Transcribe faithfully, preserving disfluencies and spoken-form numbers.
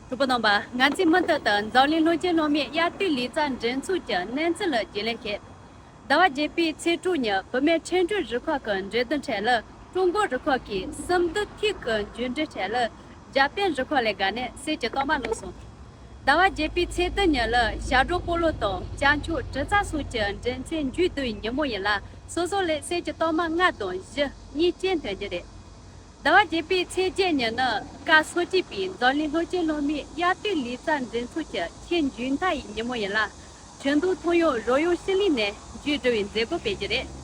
གྲོགས་པོ་རྣམ་པ། ང་ཚོས་མུ་མཐུད་དུ་འཛམ་གླིང་སློབ་ཆེན་སློབ་མའི་དབྱར་དུས་ལེ་ཚན་འགྲན་ཚོགས་ཀྱི་གནས་ཚུལ་ལ་རྒྱུས་ལོན་བྱེད། ཟླ་བ་བརྒྱད་པའི་ཚེས་དྲུག་ཉིན་བུད་མེད་ཁྲིམས་སྒྲིག་རུ་ཁག་གི་འབྲེལ་ཟླ་ཁྲོད་ལ་ཀྲུང་གོ་རུ་ཁག་གིས་སིམ་འདུ་ཐིག་གི་འགྱུར་འགྲོས་ཁྲོད་ལ་འཇར་པན་རུ་ཁག་ལས་བརྒལ་ནས་གསེར་གྱི་རྟགས་མ་ལོན་སོང་། ཟླ་བ་བརྒྱད་པའི་ཚེས་བདུན་ཉིན་ལ་ཞབས་བྲོ་སྤོ་ལོ་དང་བྱང་ཕྱོགས་གྲུ་ཚ་སོགས་ཀྱི་འགྲན་ཚན་མཇུག་བསྡུའི་ཉིན་མོ་ཡིན་ལ། སོ་སོ་ལ་གསེར་གྱི་རྟགས་མ་ལྔ་དང་བཞི་གཉིས་ཅན་ཐོན་རྒྱུ་རེད། ཟླ་བ་བརྒྱད་པའི་ཚེས་བརྒྱད་ཉིན་ནི་ཀ་སོ་ཅི་པའི་འཛམ་གླིང་སློབ་ཆེན་སློབ་མའི་དབྱར་དུས་ལེ་ཚན་འགྲན་ཚོགས་ཀྱི་ཆེས་མཇུག་མཐའ་ཡི་ཉིན་མོ་ཡིན་ལ། ཁྱོན་བསྡོམས་ཐོན་ཡོང་རོལ་དབྱངས་ཤུལ་ལུས་ནས་མཇུག་སྒྲིལ་བའི་མཛད་སྒོ་སྤེལ་རྒྱུ་རེད།